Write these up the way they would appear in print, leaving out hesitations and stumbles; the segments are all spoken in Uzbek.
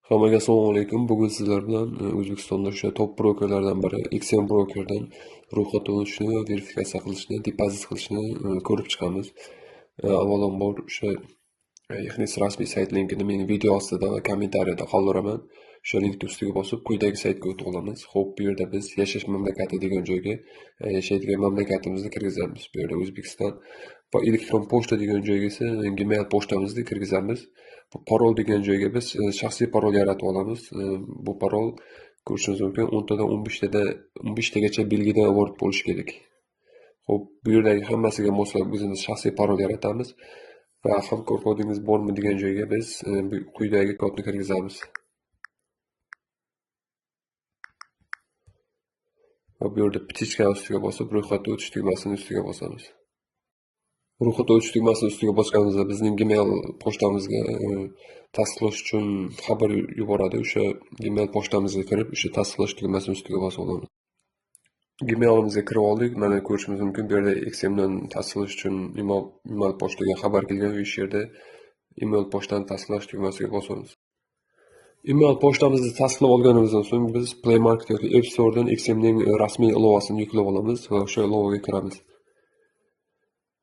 Hammaga assalomu alaykum. Bugun sizlar bilan O'zbekistonda o'sha top brokerlardan biri XM brokerdan ro'yxatdan o'tishni va verifikatsiya qilishni, depozit qilishni ko'rib chiqamiz. Avvalambor o'sha Exness rasmiy sayt linkini men video ostida va kommentariyada qoldiraman. O'sha linkni ustiga bosib quyidagi saytga o'tib olamiz. Xo'p, bu yerda biz yashash mamlakati degan joyga yashaydigan mamlakatimizni kirgizamiz. Bu yerda O'zbekiston va elektron pochta degan joyga esa Gmail pochtamizni kirgizamiz. Parol degan joyga biz shaxsiy parol yaratib olamiz. Bu parol ko'rishingiz mumkin 10 tadan 15 tagacha belgidan iborat bo'lishi kerak. Xo'p, bu yerdagi hammasiga moslab o'zimiz shaxsiy parol yaratamiz va hamkor kodingiz bormi degan joyga biz quyidagi kodni kirgizamiz. Va bu yerda птичка ustiga bosib, ro'yxatdan o'tish tugmasini ustiga bosamiz. Ro'yxatdan o'tish tugmasini ustiga bosganimizda bizning Gmail pochtamizga tasdiqlash uchun xabar yuboradi. O'sha Gmail pochtamizga kirib, o'sha tasdiqlash tugmasini ustiga bosib olamiz. Gmail'imizga kirib oldik. Mana ko'rishimiz mumkin, bu yerda XMdan tasdiqlash uchun email pochtaga xabar kelgan. O'sha yerda email pochtani tasdiqlash tugmasiga bosamiz. Email pochtamizni tasdiqlab olganimizdan so'ng biz Play Market yoki App Store'dan XMning rasmiy ilovasini yuklab olamiz va o'sha ilovaga kiramiz.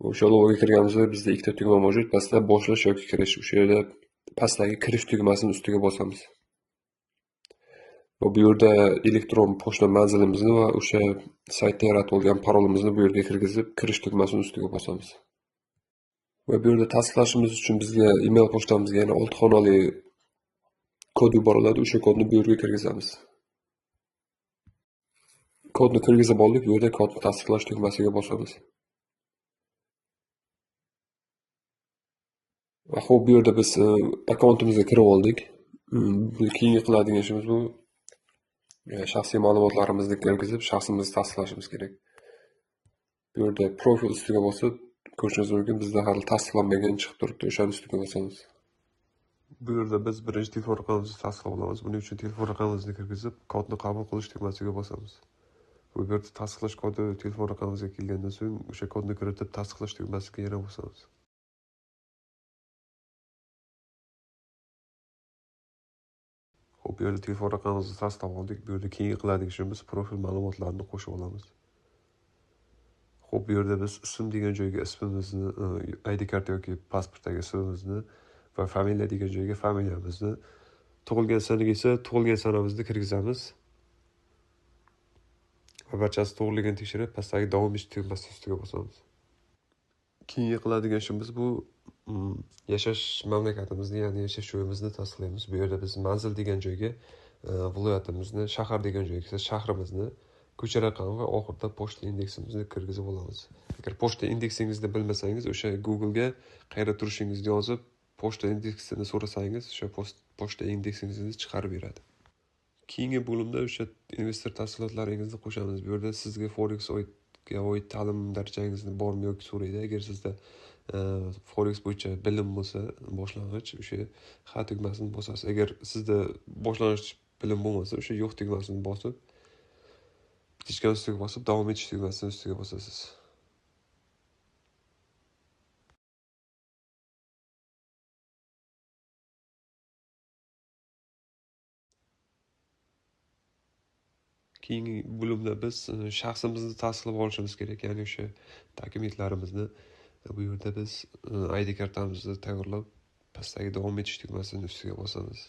O'sha ilovaga kirganimizda bizda ikkita tugma mavjud. Pastda boshlash yoki kirish. O'sha yerda pastdagi kirish tugmasini ustiga bosamiz. Va bu yerda elektron pochta manzilimizni va o'sha saytda yaratib olgan parolimizni bu yerga kirgizib, kirish tugmasini ustiga bosamiz. Va bu yerda tasdiqlashimiz uchun bizga email pochtamizga yana 6 xonali kod yuboriladi. O'sha kodni bu yerga kirgizamiz. Kodni kirgizib oldik. Bu yerda kodni tasdiqlash tugmasiga bosamiz. Va xo'p, bu yerda biz akkauntimizga kirib oldik. Keyingi qiladigan ishimiz bu shaxsiy ma'lumotlarimizni kirgizib, shaxsimizni tasdiqlashimiz kerak. Bu yerda profil ustiga bosib, ko'rishingiz mumkin, bizda hali tasdiqlanmagan chiqib turibdi. O'shani ustiga bosamiz. Bu yerda biz birinchi telefon raqamimizni tasdiqlab olamiz. Buning uchun telefon raqamimizni kirgizib, kodni qabul qilish tugmasiga bosamiz. Bu yerda tasdiqlash kodi telefon raqamimizga kelgandan so'ng o'sha kodni kiritib, tasdiqlash tugmasiga yana bosamiz. Xo'p, bu yerda telefon raqamimizni tasdiqlab oldik. Bu yerda keyingi qiladigan ishimiz profil ma'lumotlarini qo'shib olamiz. Xo'p, bu yerda biz ism degan joyga ismimizni, ID karta yoki pasportdagi ismimizni va familiya degan joyga familiyamizni, tug'ilgan sanaga esa tug'ilgan sanamizni kirgizamiz. Va barchasi to'g'riligini tekshirib, pastdagi davom etish tugmasi ustiga bosamiz. Keyingi qiladigan ishimiz bu yashash mamlakatimizni, ya'ni yashash joyimizni tasdiqlaymiz. Bu yerda biz manzil degan joyga viloyatimizni, shahar degan joyga esa shahrimizni, ko'cha raqami va oxirida pochta indeksimizni kirgizib olamiz. Agar pochta indeksingizni bilmasangiz, o'sha Google'ga qayerda turishingizni yozib, pochta indeksini so'rasangiz, o'sha pochta indeksingizni chiqarib beradi. Keyingi bo'limda o'sha investor tafsilotlaringizni qo'shamiz. Bu yerda sizga Forex oid ta'lim darajangizni bormi yoki so'raydi. Agar sizda Forex bo'yicha bilim bo'lsa, boshlang'ich o'sha ha tugmasini bosasiz. Agar sizda boshlang'ich bilim bo'lmasa, o'sha yo'q tugmasini bosib, птичка ustiga bosib, davom etish tugmasini ustiga bosasiz. Keyingi bo'limda biz shaxsimizni tasdiqlab olishimiz kerak, ya'ni o'sha dokumentlarimizni. Bu yerda biz ID kartamizni tayyorlab, pastdagi davom etish tugmasini ustiga bosamiz.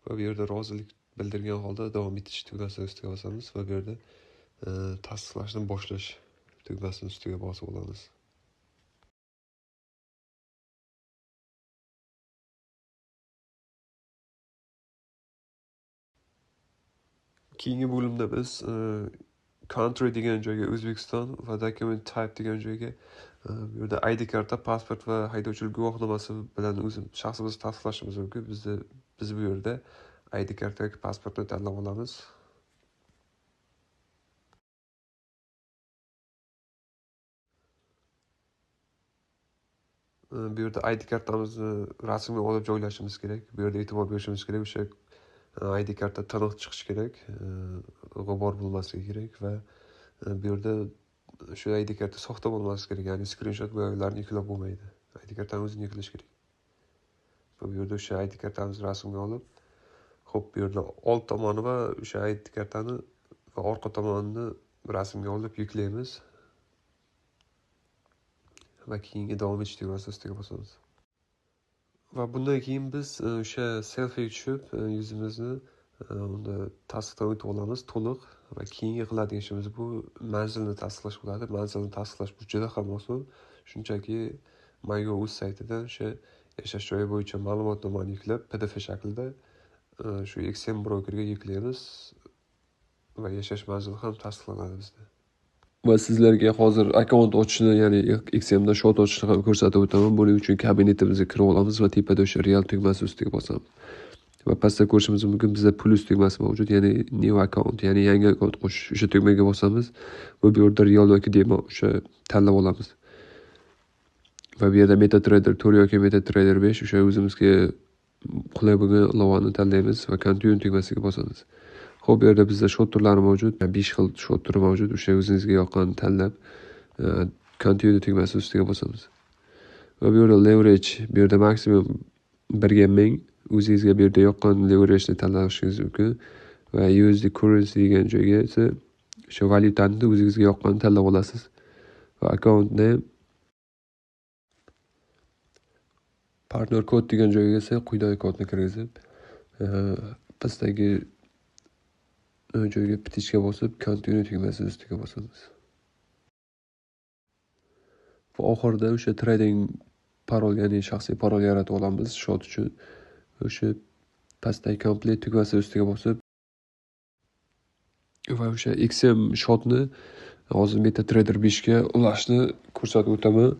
Va bu yerda rozilik bildirgan holda davom etish tugmasini ustiga bosamiz va bu yerda tasdiqlashni boshlash tugmasini ustiga bosib olamiz. Keyingi bo'limda biz country degan joyga O'zbekiston va document type degan joyga bu yerda ID karta, pasport va haydovchilik guvohnomasi bilan o'zim shaxsimizni tasdiqlashimiz mumkin. Biz bu yerda ID karta yoki pasportni tanlab olamiz. Bu yerda ID kartamizni rasmga olib joylashimiz kerak. Bu yerda e'tibor berishimiz kerak. O'sha ID karta tiniq chiqishi kerak, g'ubor bo'lmasligi kerak va bu yerda shu ID karta soxta bo'lmasligi kerak, ya'ni screenshot va ularni yuklab bo'lmaydi. ID kartani o'zini yuklash kerak. Bu yerda o'sha ID kartamizni rasmga olib, xo'p, bu yerda old tomoni va o'sha ID kartani va orqa tomonini rasmga olib yuklaymiz. Va keyingi davom etish tugmasi ustiga bosamiz. Va bundan keyin biz o'sha selfie tushib, yuzimizni unda tasdiqdan o'tib olamiz to'liq va keyingi qiladigan ishimiz bu manzilni tasdiqlash bo'ladi. Manzilni tasdiqlash bu juda ham oson. Shunchaki MyGov.uz saytidan o'sha yashash joyi bo'yicha ma'lumotnomani yuklab PDF shaklida shu XM brokerga yuklaymiz va yashash manzili ham tasdiqlanadi bizda. Va sizlarga hozir akkaunt ochishni, ya'ni XMda shot ochishni ham ko'rsatib o'taman. Buning uchun kabinetimizga kirib olamiz va tepada o'sha real tugmasi ustiga bosamiz. Va pastda ko'rishimiz mumkin bizda plus tugmasi mavjud, ya'ni new account, ya'ni yangi akkaunt qo'shish. O'sha tugmaga bosamiz va bu yerda real yoki demo o'sha tanlab olamiz. Va bu yerda MetaTrader 4 yoki MetaTrader 5 o'sha o'zimizga qulay bo'lgan ilovani tanlaymiz va continue tugmasiga bosamiz. Xo'p, bu yerda bizda shot turlari mavjud, 5 xil shot turi mavjud. O'sha o'zingizga yoqqanini tanlab, continue tugmasi ustiga bosamiz. Va bu yerda leverage, bu yerda maksimum 1 ga 1000, o'zingizga bu yerda yoqqan leverageni tanlashingiz mumkin. Va USD currency degan joyga esa o'sha valyutani o'zingizga yoqqanini tanlab olasiz. Va account name, partner kod degan joyga esa quyidagi kodni kirgizib, pastdagi joyga ptichka bosib, continue tugmasi ustiga bosamiz. Va oxirida o'sha trading parol, ya'ni shaxsiy parol yaratib olamiz shot uchun. O'sha pastdagi complete tugmasi ustiga bosib va o'sha XM shotni hozir MetaTrader 5 ga ulashni ko'rsatib o'taman.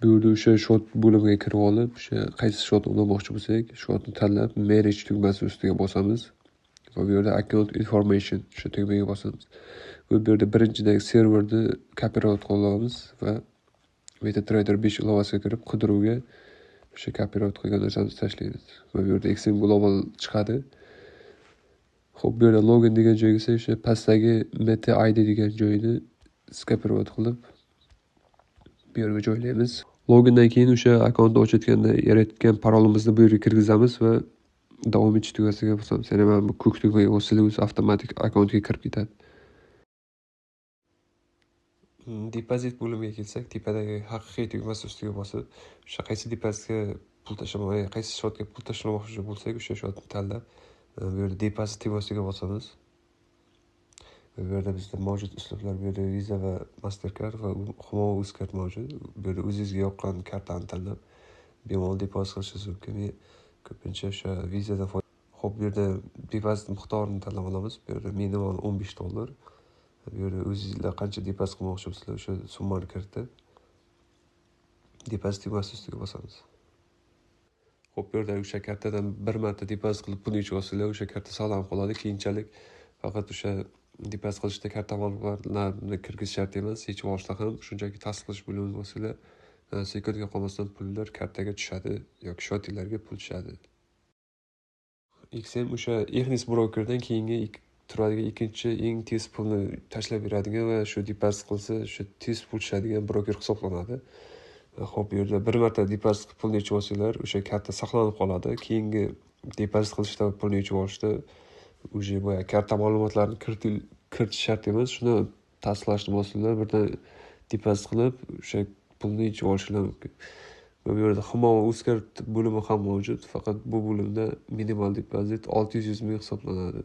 Bu yerda o'sha shot bo'limiga kirib olib, o'sha qaysi shotni ulamoqchi bo'lsak, shotni tanlab manage tugmasi ustiga bosamiz. Va bu yerda account information o'sha tugmaga bosamiz. Va bu yerda birinchidagi serverni copyright qilib olamiz va MetaTrader 5 ilovasiga kirib qidiruvga o'sha copyright qilgan narsamizni tashlaymiz. Va bu yerda XM Global chiqadi. Xo'p, bu yerda login degan joyga esa o'sha pastdagi Meta ID degan joyni copyright qilib bu yerga joylaymiz. Logindan keyin o'sha akkauntni ochayotganda yaratgan parolimizni bu yerga kirgizamiz va davom etish tugmasiga bosamiz. Ya'ni mana bu ko'k tugmaga bossangiz o'zi avtomatik akkauntga kirib ketadi. Depozit bo'limiga kelsak, tepadagi haqiqiy tugmasi ustiga bosib, o'sha qaysi depozitga pul tashlamoqchi, qaysi shotga pul tashlamoqchi bo'lsak, o'sha shotni tanlab, bu yerda depozit tugmasiga bosamiz. Va bu yerda bizda mavjud uslublar, bu yerda Visa va Mastercard va Humo Uzcard mavjud. Bu yerda o'zingizga yoqqan kartani tanlab, bemalol depozit qilishingiz mumkin. Men ko'pincha o'sha Visadan Xo'p, bu yerda depozit miqdorini tanlab olamiz. Bu yerda minimal $15. Bu yerda o'zingizlar qancha depozit qilmoqchi bo'lsanglar, o'sha summani kiritib, depozit tugmasi ustiga bosamiz. Xo'p, bu yerda o'sha kartadan bir marta depozit qilib pulni yechib olsanglar, o'sha karta saqlanib qoladi. Keyinchalik faqat o'sha depozit qilishda karta ma'lumotlarini kirgizish shart emas, yechib olishda ham shunchaki tasdiqlash bo'limini bossanglar, sekundga qolmasdan pullar kartaga tushadi yoki shotinglarga pul tushadi. XM o'sha Exness brokerdan keyingi turadigan ikkinchi eng tez pulni tashlab beradigan va shu depozit qilsa shu tez pul tushadigan broker hisoblanadi. Xo'p, bu yerda bir marta depozit qilib pulni yechib olsanglar, o'sha karta saqlanib qoladi. Keyingi depozit qilishda va pulni yechib olishda уже boya karta ma'lumotlarini kiritish shart emas. Shuni tasdiqlashni bossanglar, birdan depozit qilib o'sha pulni yechib olishinglar mumkin. Va bu yerda Humo Uzcard bo'limi ham mavjud, faqat bu bo'limda minimal depozit 600 ming hisoblanadi.